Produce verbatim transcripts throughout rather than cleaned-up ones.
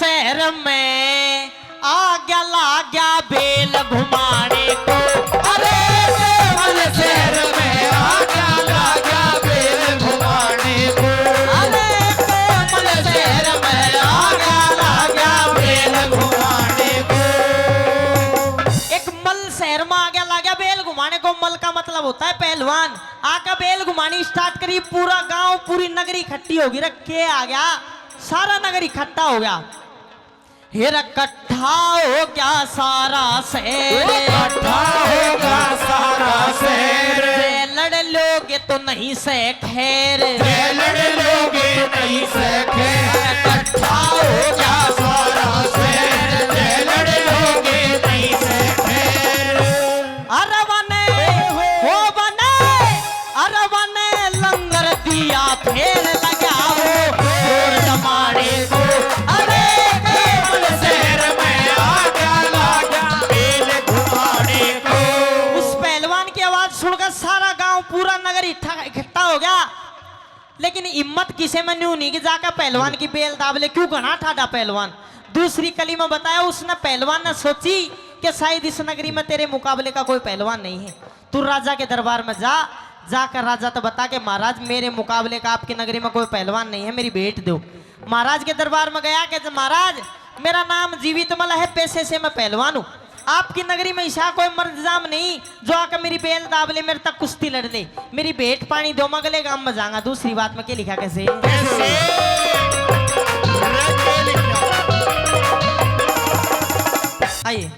शहर में आ गया, ला गया बेल घुमाने को। अरे केवल शहर में आ गया, ला गया बेल घुमाने को। अरे केवल शहर में आ गया, ला गया बेल घुमाने को। एक मल शहर में आ गया, ला गया बेल घुमाने को। मल का मतलब होता है पहलवान। आका बेल घुमानी स्टार्ट करी, पूरा गांव, पूरी नगरी इकट्ठी होगी। रखे आ गया, सारा नगर इकट्ठा हो गया। हेर इकट्ठा हो गया सारा शहर, इकट्ठा हो गया सारा शहर। जै लड़ लोगे तो नहीं से खैर, जै लड़ लोगे नहीं से खैर। इकट्ठा हो गया सारा शहर, जै लड़ लोगे नहीं से खैर। अरे वने, हो वने, अरे वने लंगर दिया फेर लगा वो जोर जमाने को। अरे केवल शहर में आ गया, ला गया बेल घुमाने को। उस पहलवान की आवाज सुनकर सारा गांव, पूरा नगर इठा-, इकट्ठा हो गया। लेकिन हिम्मत किसे में न्यू नहीं कि जाकर पहलवान की बेल दाब ले, क्यों घना ठाडा पहलवान। दूसरी कली में बताया, उसने, पहलवान ने सोची कि शायद इस नगरी में तेरे मुकाबले का कोई पहलवान नहीं है। तू राजा के दरबार में जा, जाकर राजा तो बता के, महाराज, मेरे मुकाबले का आपकी नगरी में कोई पहलवान नहीं है, मेरी भेंट दो। महाराज के दरबार में गया कि महाराज, मेरा नाम जीवित मल है, पेशे से मैं पहलवान हूँ। आपकी नगरी में ऐसा कोई मर्द जाम नहीं जो आकर मेरी बेल दाब ले, मेरे तक कुश्ती लड़ ले। मेरी भेंट पानी दो, मैं अगले गांव में जाऊंगा। दूसरी बात में के लिखा कैसे? कैसे? आइए।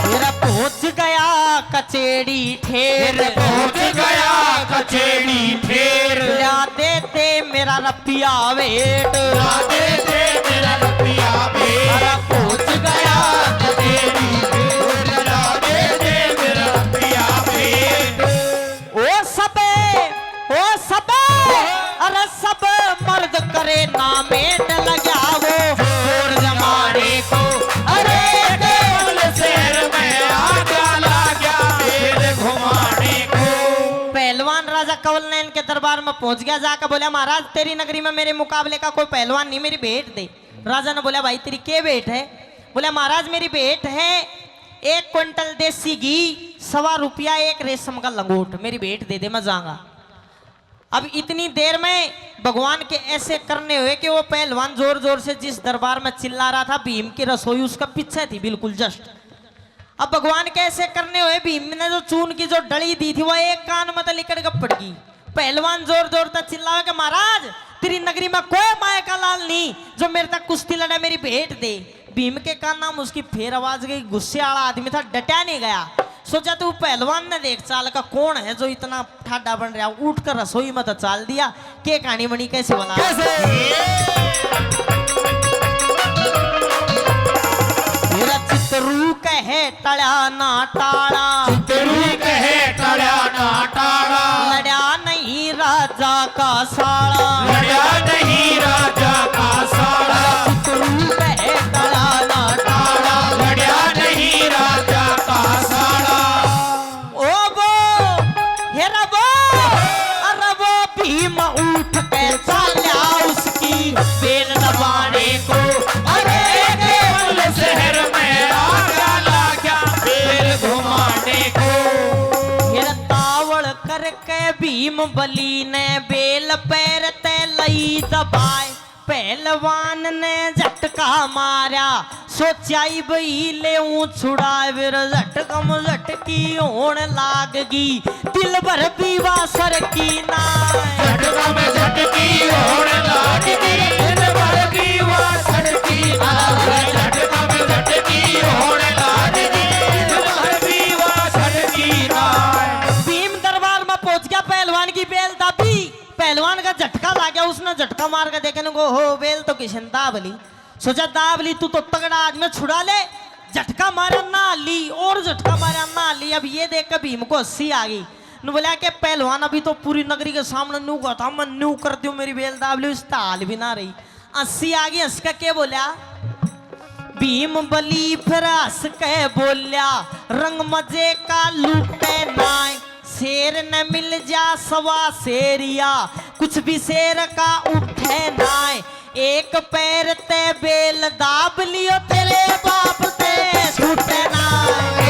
मेरा पहुंच गया कचेड़ी ठेर। पहुंच गया कचेड़ी ठेर। ला दे दे मेरा रपिया वेट। ला दे दे मेरा रपिया वेट। अरे पहुंच गया कचेड़ी ठेर। ला दे दे मेरा रपिया वेट। ओ सबे, ओ सबे, अरे सब मर्द करे ना मेट लग्या वो जोर जमाने को। अरे केवल शहर में आ गया, ला गया बेल घुमाने को। पहलवान राजा कंवल नैन के दरबार में पहुंच गया, जाकर बोला, महाराज, तेरी नगरी में मेरे मुकाबले का कोई पहलवान नहीं, मेरी भेंट दे। राजा ने बोला, भाई, तेरी के भेंट है? बोला, महाराज, मेरी भेंट है एक क्विंटल देसी घी, सवा रुपया एक रेशम का लंगोट, मेरी भेंट दे दे, मैं जाऊंगा। अब इतनी देर में भगवान के ऐसे करने हुए कि वो पहलवान जोर जोर से जिस दरबार में चिल्ला रहा था, भीम की रसोई उसका पीछे थी बिल्कुल जस्ट। अब भगवान के ऐसे करने हुए, भीम ने जो चून की जो डली दी थी, वो एक कान में तो लिकड़ के पड़ गई। पहलवान जोर जोर तक चिल्लावे कि महाराज, तेरी नगरी में कोई माय का लाल नहीं जो मेरे तक कुश्ती लड़े, मेरी भेंट दे। भीम के कान में उसकी फेर आवाज गई। गुस्से वाला आदमी था, डटा नहीं गया। सोचा, तू पहलवान ने देख चाल का, कौन है जो इतना ठाडा बन रहा। उठ कर रसोई में तो चाल दिया। के कहानी बनी, कैसे वाला? कैसे? मेरा चित्रू कहे टळ्या ना टाळा। चित्रू कहे टळ्या ना टाळा। लड़्या नहीं राजा का साला। लड़्या नहीं राजा का साला। चित्रू कहे टळ्या ना टाळा। लड़्या नहीं राजा का साला। ओ वो, हे रे वो, अरे वो भीम उठ के चाल्या उसकी बेल दबाने को। अरे केवल शहर में आगा लाग्या बेल घुमाने को। हे रे तावल करके भीम बली ने बेल पैर ते लई दबाए। पहलवान ने झटका मारा, सोचा ही बई लेऊं छुड़ाए, फिर झटकम झटकी होण लाग गई, दिल भर बीवा सरकी ना। झटकम झटकी होण लाग गई, दिल भर बीवा सरकी ना। झटकम झटकी होण लाग गई, दिल भर बीवा सरकी ना। भीम दरबार में पहुंच गया, पहलवान की बेल दाबी। पहलवान का झटका लाग गया, उसने झटका मार के देखे, ने को, हो, बेल तो किशन दाब ली। सोचा, दाब ली, तू तो तगड़ा आदमी, छुड़ा ले। झटका मारा ना ली, और झटका मारा ना ली। अब ये देख के भीम को हंसी आ गई। ने बोला कि पहलवान अभी तो पूरी नगरी के सामने न्यू कहा था, मैं न्यू कर दूं, मेरी बेल दाब ली, उसका हाल भी ना रही। हंसी आ गई, हंस के के बोला? भीम बली फिर हंस के बोल्या, रंग मजे का लूटे नाय, शेर न मिल जा सवा शेरिया, कुछ भी शेर का उठे ना, एक पैर ते बेल दाब लियो, तेरे बाप ते छूटे ना।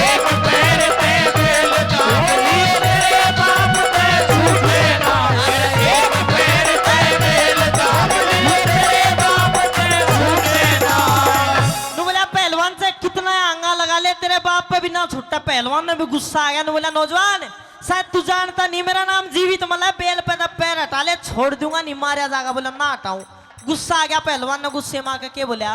एक पैर ते बेल दाब लियो, तेरे बाप ते छूटे ना। एक पैर ते बेल दाब लियो, तेरे बाप ते छूटे ना। नु बोला, पहलवान से कितना आंगा लगा ले, तेरे बाप पे भी ना छूटा। पहलवान ने भी गुस्सा आ गया, नु बोला, नौजवान, शायद तू जानता नहीं, मेरा नाम जीवित मल्ल है, बेल पे तो पैर हटा ले, छोड़ दूंगा, नहीं मारा जागा। बोला, ना हटाऊं। गुस्सा आ गया पहलवान ने, गुस्से में आके के बोला,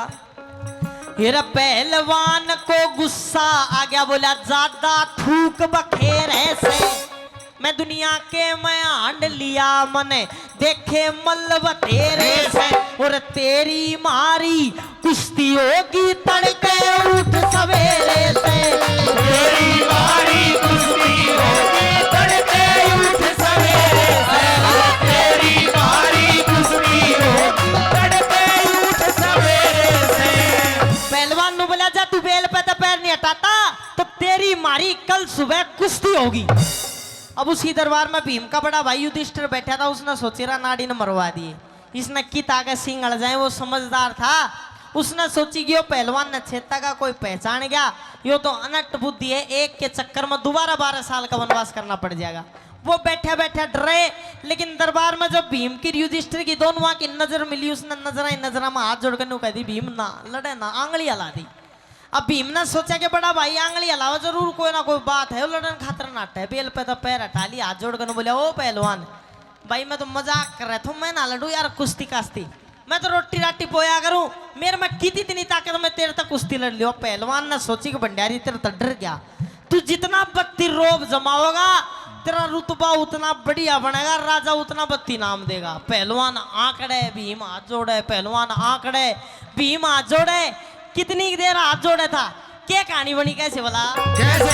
हेरा पहलवान को गुस्सा आ गया, बोला, ज्यादा थूक बखेरे से, मैं दुनिया के मैं हांड लिया, मने देखे मल्ल बतेरे से, और तेरी मारी कुश्ती होगी तड़के उठ सवेरे से। तेरी मारी कुश्ती होगी तड़के उठ सवेरे से। तेरी मारी कुश्ती होगी तड़के उठ सवेरे से। पहलवान नु बोला, जा तू बेल पे तो पैर नहीं हटाता, तो तेरी मारी कल सुबह कुश्ती होगी। अब उसी दरबार में भीम का बड़ा भाई युधिष्ठिर बैठा था, उसने सोची रहा, नाड़ी ने मरवा दिए। इसने कित आगे सिंगल जाए, वो समझदार था। उसने सोची कि यो पहलवान ने छेता का कोई पहचान गया, यो तो अनट बुद्धि है, एक के चक्कर में दोबारा बारह साल का वनवास करना पड़ जाएगा। वो बैठा बैठा डरे, लेकिन दरबार में जब भीम की युधिष्ठिर की दोनों की नजर मिली, उसने नजरा ही नजरा में हाथ जोड़ कर न्यू कह दी, भीम ना लड़े ना, आंगली हला दी। अब भीम ने सोचा कि बड़ा भाई आंगली हलावा जरूर, कोई ना कोई बात है, वो लड़न खातर नाटे। बेल पे तो पैर हटा लिया, हाथ जोड़ कर बोले, ओ पहलवान, भाई मैं तो मजाक कर रहा था, मैं ना लड़ू यार कुश्ती काश्ती, मैं तो रोटी राटी पोया करूं, मेरे में कित इतनी ताकत, मैं तेरे तक कुश्ती लड़ लियो। पहलवान ने सोची कि भंडारी तेरे तक डर गया, तू जितना बत्ती रोब जमाओगा, तेरा रुतबा उतना बढ़िया बनेगा, राजा उतना बत्ती नाम देगा। पहलवान आंकड़े, भीम हाथ जोड़े, पहलवान आंकड़े, भीम हाथ जोड़े। कितनी देर हाथ जोड़े था, के कहानी बनी, कैसे बोला? कैसे?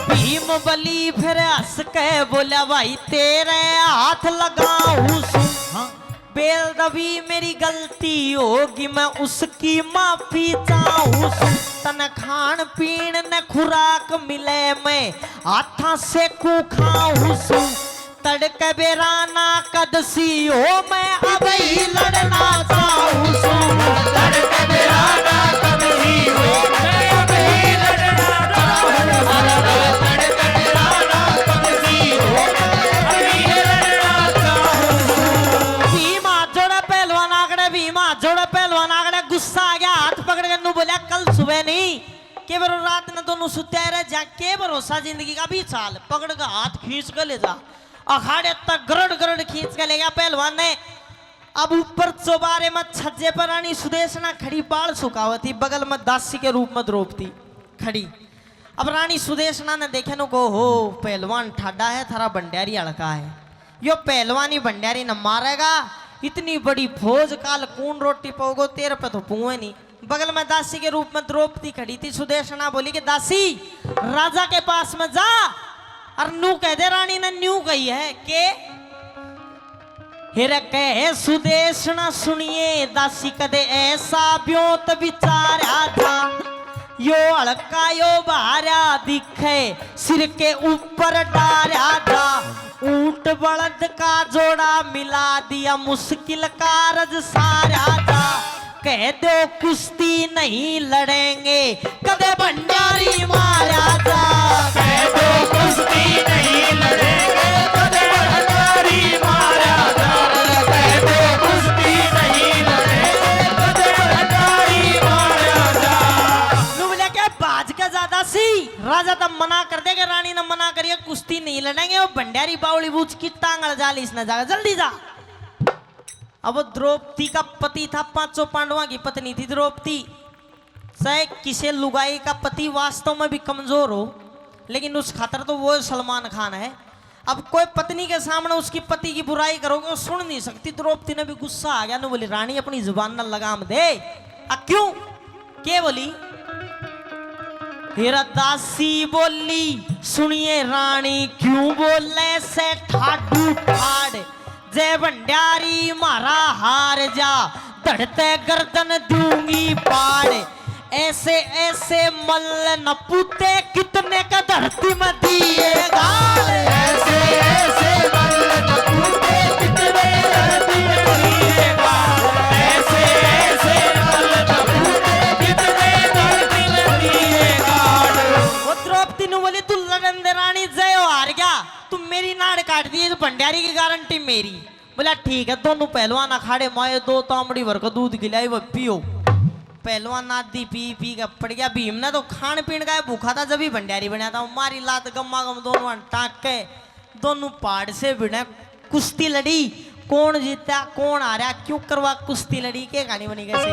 भीम बली फिर हंस के बोला, भाई तेरे हाथ लगाऊं सूं। हाँ। बेल दबी मेरी गलती होगी, मैं उसकी माफी चाहूं सूं। तन खान पीन न खुराक मिले, मैं हाथा से कू खाऊं सूं। तड़के बेरा ना कदसी हो, मैं अबही लड़ना चाहूं सूं। तड़के बेरा ना कदसी हो, मैं अबही लड़ना चाहूं सूं। तड़के बेरा ना कदसी हो, मैं अबही लड़ना चाहूं सूं। भीम हाथ जोड़े पहलवान आंकड़े, भीम हाथ जोड़े पहलवान आंकड़े, गुस्सा आ गया, हाथ पकड़ के न्यू बोला, कल सुबह नहीं, के बरो रात ने दोनों सुत्या रह जा, के भरोसा जिंदगी का, अभी चाल, पकड़ के हाथ खींच के ले जा। अखाड़े तक गरड़ गरड़ खींच के ले गया पहलवान ने। अब ऊपर चौबारे में छज्जे पर रानी सुदेशना खड़ी बाल सुखावती, बगल में दासी के रूप में द्रौपदी खड़ी। अब रानी सुदेशना ने देखे नु को, हो पहलवान ठाडा है, थारा भंडारी हल्का है, यो पहलवानी भंडारी न मारेगा। इतनी बड़ी फौज, काल कौन रोटी पाओगो, तेरे पे तो पुए नहीं। बगल में दासी के रूप में द्रौपदी खड़ी थी। सुदेशना बोली कि दासी, राजा के पास में जा और नू कह दे, रानी ने न्यू कही है के, हिर कहे सुदेशना सुनिए दासी, कदे ऐसा ब्योंत विचारा था, यो हल्का यो भारा दिखे, सिर के ऊपर डारा था, ऊंट बलद का जोड़ा मिला दिया, मुश्किल कारज सारा था। कह दो कुश्ती नहीं लड़ेंगे, कदे भंडारी मारा जा। कह दो कुश्ती नहीं लड़ेंगे, कदे भंडारी मारा जा। कह दो कुश्ती नहीं लड़ेंगे, कदे भंडारी मारा जा। नु बोला, क्या बाज का ज्यादा सी? राजा तो मना कर दे कि रानी ने मना करिए, कुश्ती नहीं लड़ेंगे। वो भंडारी बावली बूझ की टांगल जा ली इसने जाकर, जल्दी जा। अब वो द्रौपदी का पति था, पांचों पांडवों की पत्नी थी द्रौपदी। चाहे किसी लुगाई का पति वास्तव में भी कमजोर हो, लेकिन उस खातर तो वो सलमान खान है। अब कोई पत्नी के सामने उसकी पति की बुराई करोगे, वो सुन नहीं सकती। द्रौपदी ने भी गुस्सा आ गया, ने बोली, रानी, अपनी जुबान न लगाम दे। आ क्यों? के बोली? फिर दासी बोली, सुनिए रानी, क्यों बोले से ठाडू ठाड? जय भंडारी म्हारा हार जा, धड़ते गर्दन दूंगी पाड़। ऐसे ऐसे मल्ल न पूते कितने का धरती में दिए गाल। ऐसे ऐसे मल्ल न पूते कितने धरती में दिए गाल। ऐसे ऐसे मल्ल न पूते कितने धरती में दिए गाल। वो द्रौपदी नु बोली, तू लड़न दे रानी, जय हो, हार गया, तू मेरी नाड़ काट दी, इस भंडारी की गारंटी मेरी। बोला, ठीक है। दोनों पहलवान अखाड़े माए, दो तांबड़ी भर के दूध खिलाई, वो पियो। पहलवान आधी पी पी के पड़ गया। भीम ने तो खान पीन का भूखा था, जब ही भंडारी बनया था। मारी लात गम्मा गम दोनों टांग के दोनों पहाड़ से भिड़े, कुश्ती लड़ी। कौन जीता, कौन हारा, क्यों करवा कुश्ती लड़ी, के कहानी बनी कैसे?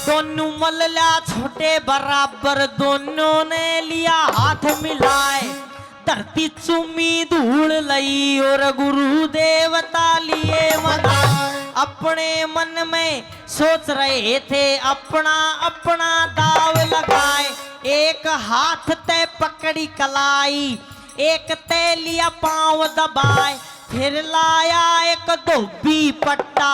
दोनों मल्ल ल्या छोटे बराबर, दोनों ने लिया हाथ मिलाए। धरती चूमी धूल लई और गुरु देवता लिए मनाए। अपने मन में सोच रहे थे, अपना अपना दाव लगाए। एक हाथ ते पकड़ी कलाई, एक ते लिया पांव दबाए। फिर लाया एक धोबी पट्टा,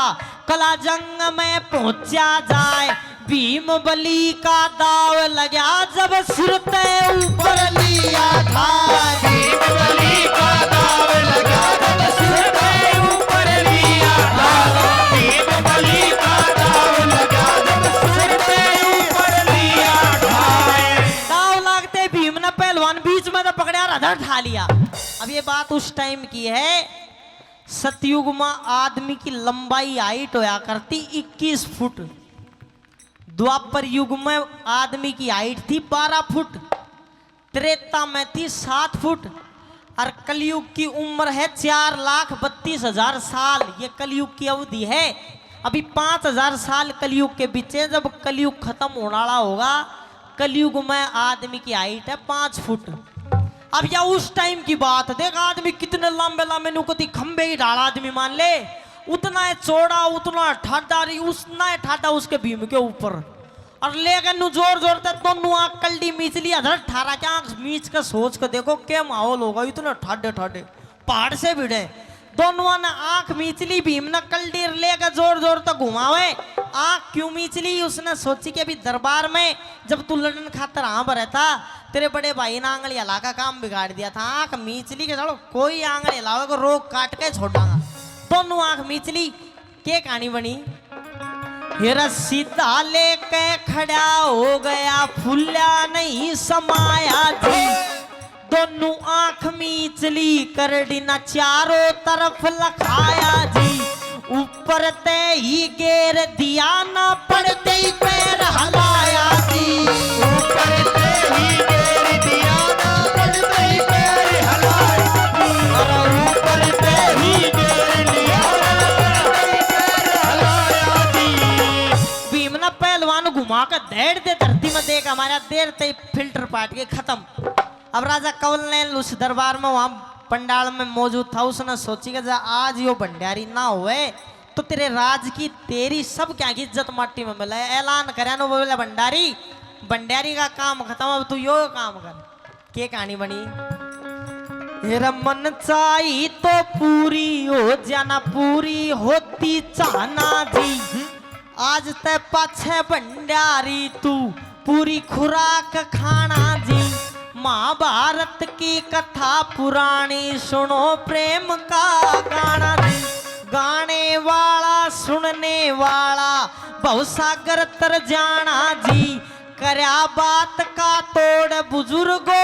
कला जंग में पहुंचा जाए। भीम बली का दाव लगा जब सिर ते ऊपर लिया था। भीम बली का दाव लगा जब सिर ते ऊपर लिया था। भीम बली का दाव लगा जब सिर ते ऊपर लिया था। दाव लागते भीम ने पहलवान बीच में तो पकड़ा, रधा ठा लिया। अब ये बात उस टाइम की है, सतयुग में आदमी की लंबाई, हाइट होया करती इक्कीस फुट। द्वापर युग में आदमी की हाइट थी बारह फुट, त्रेता में थी सात फुट, और कलयुग की उम्र है चार लाख बत्तीस हजार साल। ये कलयुग की अवधि है। अभी पाँच हजार साल कलयुग के बीचे, जब कलयुग खत्म होने वाला होगा। कलयुग में आदमी की हाइट है पाँच फुट। अब या उस टाइम की बात, देख, आदमी कितने लंबे लंबे, नु कती खंबे ही ढाल आदमी मान ले, उतना है चौड़ा, उतना ठाडा, रही उतना है ठाडा उसके भीम के ऊपर। और लेकर नु जोर जोर ते दोनों आंख कलडी मीच ली, हजरत ठारा के आंख मीच के सोच के देखो के माहौल होगा, इतने ठाडे ठाडे पहाड़ से भिड़े। दोनों ने आंख मीच ली, भीम ने कलडी लेके जोर जोर तक घुमावे। आंख क्यों मीच ली? उसने सोची कि अभी दरबार में जब तू लड़न खातर हाँ भरे था, तेरे बड़े भाई ने आंगली हला का काम बिगाड़ दिया था। आंख मीच ली कि चलो कोई आंगली हलावे को रोग काट के छोड़ांगा। दोनों आंख मीच ली, के कहानी बनी? हेरा सीधा लेके खड़ा हो गया, फूला नहीं समाया जी। दोनों आंख मीचली करड़ी ना चारों तरफ लखाया जी। ऊपर ते ही गेर दिया ना पड़ते ही पैर हलाया जी। ऊपर ते ही गेर दिया ना पड़ते ही पैर हलाया जी। अरे ऊपर ते ही गेर दिया ना पड़ते ही पैर हलाया जी। भीम ना पहलवान घुमा के धैड़ दे धरती में, देख हमारा देर ते फिल्टर पाट के खत्म। अब राजा कवल ने उस दरबार में वहां पंडाल में मौजूद था, उसने सोची कि जा आज यो भंडारी ना होए तो तेरे राज की, तेरी सब क्या की इज्जत माटी में मिले। ऐलान करे नो बोले, भंडारी, भंडारी का काम खत्म, अब तू यो काम कर। के कहानी बनी? हेरा मन चाही तो पूरी हो जाना, पूरी होती चाहना जी। आज तै पाछे भंडारी तू पूरी खुराक खाना जी। महाभारत की कथा पुरानी सुनो प्रेम का गाना जी। गाने वाला सुनने वाला भवसागर तर जाना जी। करया बात का तोड़ बुजुर्गो